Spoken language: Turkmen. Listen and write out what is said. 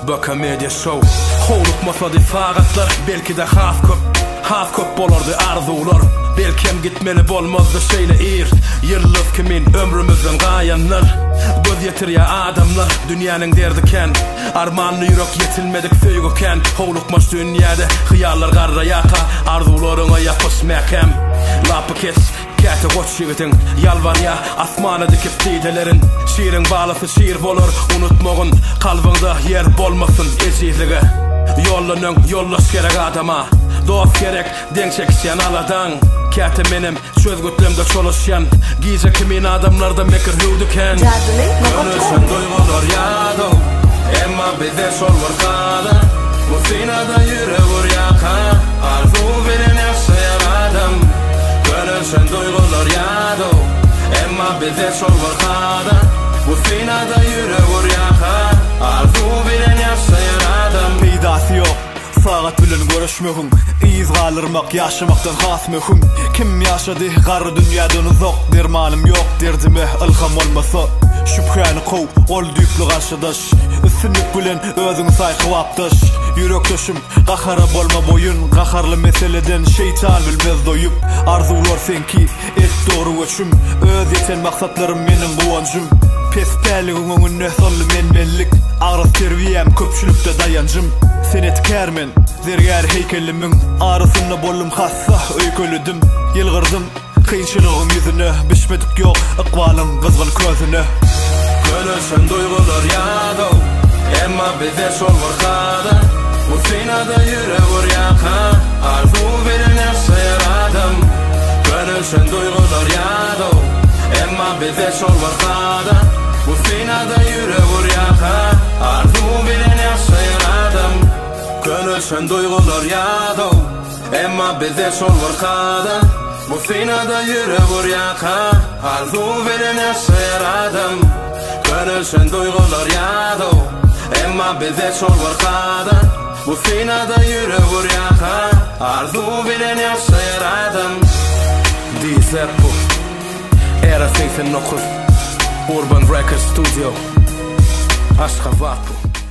BK Media Show. Howlukmasady sagatlar, belki-de has köp, Has köp bolardy arzuwlar. Belkem gitmeli bolmazdy şeýle ir, Ýyldyz kimin ömrümizden gaýanlar. Göz ýetirýär adamlar, dünýäniň derdi kän, Armanly ýürek ýetilmedik söýgi kän. Howlukmaç dünýäde hyýallar garraýarka, Arzuwlaryňa ýapyş mäkäm. Lapykeç. Käte goç ýigidiň ýalbarýa asmana dikip didelerin Şiriň balasy şir bolar unutmagyn Kalbyňda ýer bolmasyn ejizlige Ýoldan öň ýoldaş gerek adama Dost gerek deň çekişýän aladaň Käte menem çözgütlemde çolaşýan Gije kimin adamlarda mekir hüwdi kän Jadyly Könelşen duýgular ýadaw Emma bize şol bir kada Bu synada ýürek urýarka Arzuw bilen ýaşaýar adam Könelşen duýgular ýadaw Emma bize şol bir kada Bu synada ýürek urýarka Arzuw bilen ýaşaýar adam. Peýdasy ýok sagat bilen göreşmegiň Yz galdyrmak ýaşamakdan has möhüm Kim ýaşady garry dünýäden uzak Dermanym ýok derdime ylham bolmasa Şübhäni kow ol düýpli garşydaş Üstünlik bilen özüňi saý kybapdaş Ýürekdeşim gahara bolma boýun Gaharly meseleden şeýtan bilmez doýup Arzuwlar seňki et dogry göçüm Öz ýeten maksatlarym meniň guwanjym Pes päligiň öňünde soldy men-menlik Agras terbiýäm köpçülikde daýanjym Senetkär men, zergär heýkelimiň Arasynda boldum hassa, öýkeledim Ýylgyrdym. Kynçylygyň ýüzüne bişmedik ýok ykbalyň gyzgyn közüne. Könelşen duýgular ýadaw, emma bize şol bir kada. Bu synada ýürek urýarka, arzuw bilen ýaşaýar adam. Könelşen duýgular ýadaw, emma bize şol bir kada. Bu synada ýürek urýarka, arzuw bilen ýaşaýar adam. Könelşen duýgular ýadaw. Emma bize şol bir kada Bu synada ýürek urýarka Arzuw bilen ýaşaýar adam Könelşen duýgular ýadaw Emma bize şol bir kada Bu synada ýürek urýarka Arzuw bilen ýaşaýar adam D-Zeppo Era 89 Urban Records Studio Aşgabat bu.